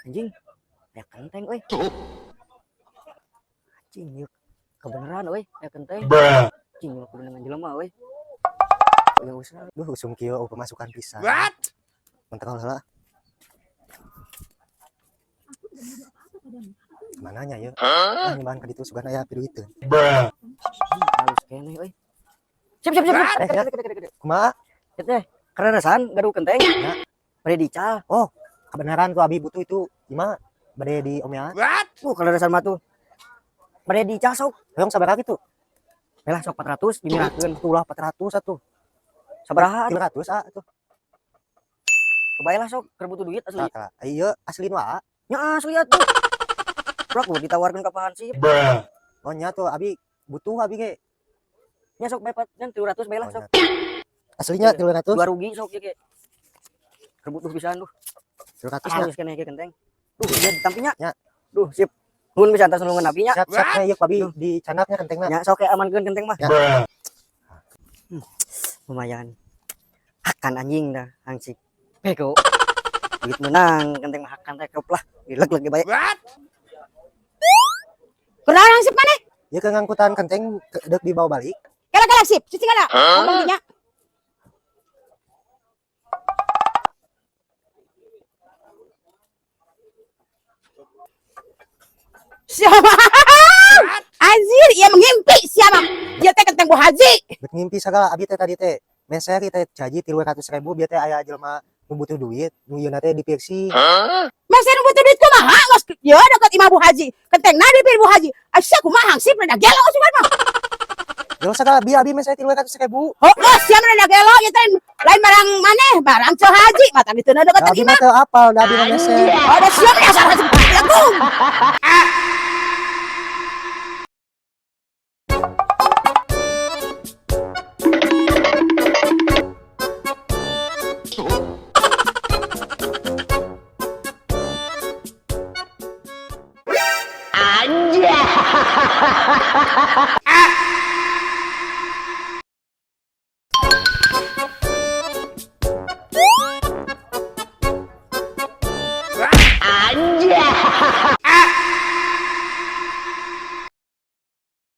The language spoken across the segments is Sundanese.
Anjing, aya kenteng euy. Anjing ieu kebenaran euy, aya kenteng. Anjing mah kudu dengan jelema euy. Ya usah. Duh, usum kieu eueuh pemasukan pisan. Mental heula. Kemana nya ieu? Ah, nyimbahan ka ditu sugan aya piduiteun. Halus keneh euy. Siap siap siap. Eh, ya. Gede gede gede. Kumaha? Ieu teh kereresan gaduh kenteng. Ya. Bade dical. Oh, kebenaran tuh abi butuh itu. Gimana? Bade di omean. Kaleresan mah tuh. Bade dical sok. Hoyong sabaraha kitu? Belah sok 400 dimirakeun. Tuh lah 400 atuh. Sabaraha? 300 ah tuh. Kebae lah sok keur butuh duit asli. Tah, tah. Ieu asli nu ah. Nya asli atuh. Plak lu ditawarkeun ka Pak Hansip. Oh nya tuh abi butuh abi ge. Nya sok bae nya 300 bae lah Oh, sok. nya. Aslinya 300. Dua rugi sok ieu ge. Keur butuh pisan duh. 300 nya. Halus keneh ieu kenteng. Duh, ieu ditampinya. Nya. Duh, sip. Nuhun pisan tas nulungan abi nya. Siap siap nya ieu ku abi dicandaknya kentengna. Nya sok amankeun kenteng mah. Ya. Lumayan. Hakan anjing dah, hangsip. Bego. Duit menang, kenteng mah hakan teh lah. Dileg-leg ge bae. Kunaon hangsip maneh? Ieu ke ngangkutan kenteng deuk dibawa balik. Kala-kala sip, cicing ada. Ngomong dinya. Siapa? Anjir, ia mengimpi siapa? Dia teh kenteng Bu Haji. Deuk ngimpi sagala abi teh tadi teh meser teh jaji 300.000 bieu teh aya jelema nu butuh duit, nu ieu teh dipirsi. Masa nu butuh duit kumaha? Geus ya deket imah Bu Haji. Kentengna dipir Bu Haji. Asya kumaha hangsip rada gelo sugan mah. Gelo sagala bi abi meser 300.000. Oh, geus sia mah rada gelo ieu teh lain barang maneh, barang Ceu Haji. Mata diteuna deket Da abi imah. mah teu apal, da abi mah meser. Oh, da sia mah dasar hangsip. Lagung.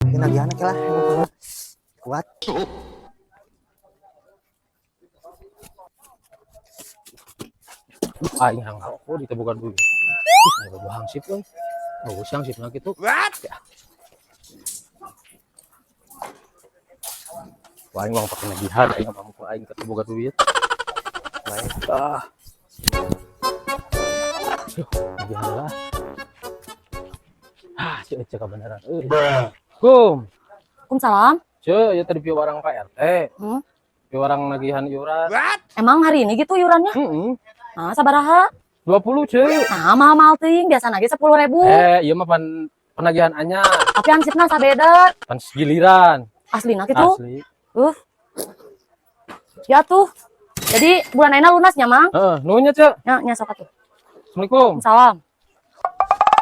Ini nagihan lah, emang kuat. Aing hang aku ditemukan duit. Ih, aya hangsip euy. Oh, si hangsipna kitu. Ya. Wah, aing mah pake nagihan, aing mah ku aing ketemu duit. Baik. Ah. Duh, nagihan lah. Ah, si Ece kebenaran euy. Kum. Waalaikumsalam. Ceu, ieu tadi piwarang Pak RT. Hmm? Piwarang nagihan iuran. Emang hari ini gitu iurannya? Heeh. Nah, sabaraha? 20, Ceu. Nah, mahal-mahal teuing, biasa nage 10.000. Eh, ieu mah pan penagihan anyar, Tapi hangsipna sabeda. pan giliran. Aslina gitu. Asli. Ya tuh. Jadi bulan ayeuna lunas nya, Mang? Heeh, nuhun nya, Ceu. Nya, nya sok atuh. Assalamualaikum. Salam.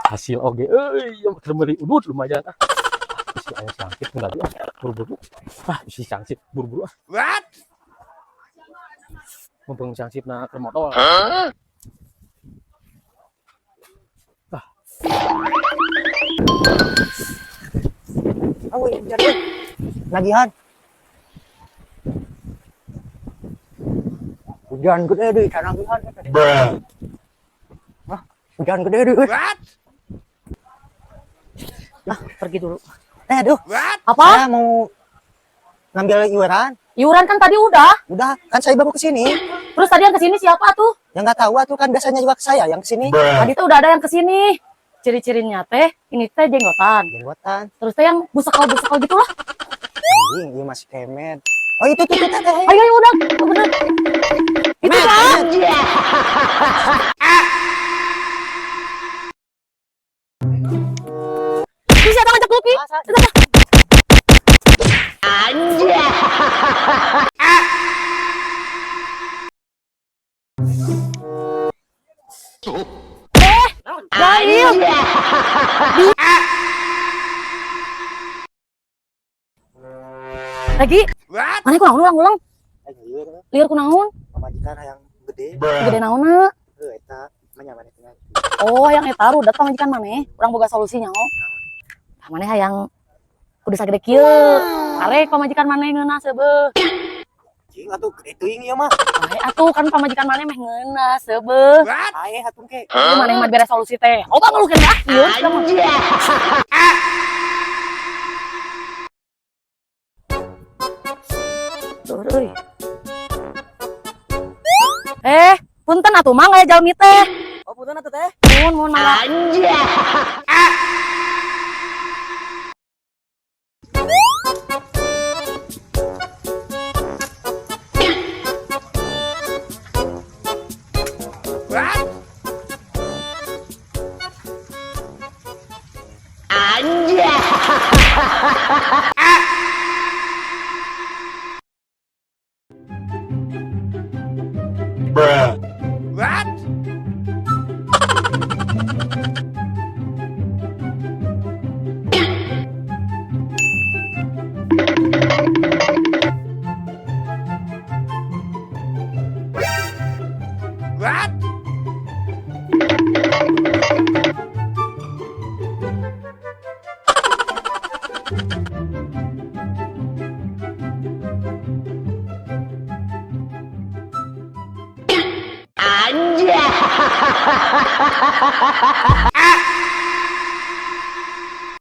Hasil oge euy, ieu mah keur meuli udut lumayan ah. Bisi aya sangkit enggak ah, buru-buru. Ah, bisi sangkit buru-buru ah. Mumpung sangkitna keur modal. Ah. Oh, hujan euy. Nagihan. Hujan gede deui canagihan. Hah, hujan gede deui. Nah, pergi dulu. Eh, aduh. Apa? Saya mau ngambil iuran. Iuran kan tadi udah. Udah, kan saya baru kesini. Terus tadi yang kesini siapa tuh? Yang nggak tahu atuh kan biasanya juga ke saya yang kesini. Tadi tuh udah ada yang kesini. Ciri-cirinya teh, ini teh jenggotan. Jenggotan. Terus teh yang busekal-busekal gitu lah. Anjing, iya masih kemed. Oh, itu tuh, tuh, teh. Ayo, ayo udah. Oh, bener. Itu kan. Terus siapa ngajak Lucky? Eh, Gail. Lagi, mana kunaon ulang-ulang? Eh, lieur, Lieur kunaon? pamajikan yang gede. Gede naonna? Heuh, eta Manya maneh teh. Oh, yang eta rudet pamajikan maneh. Urang boga solusinya oh. Tah maneh hayang kudu sagede kieu. Arek pamajikan maneh ngeunah seubeuh. Cing atuh gede teuing ieu mah. Bae atuh kan pamajikan maneh meh ngeunah seubeuh. Ae atuh ke. Ieu maneh mah beres solusi teh. Loba ngeluh keneh ah, ieu sia mah. Duh, euy. Eh, punten atuh mang aya jalmi teh. Oh, punten atuh teh. Mun mun mangga.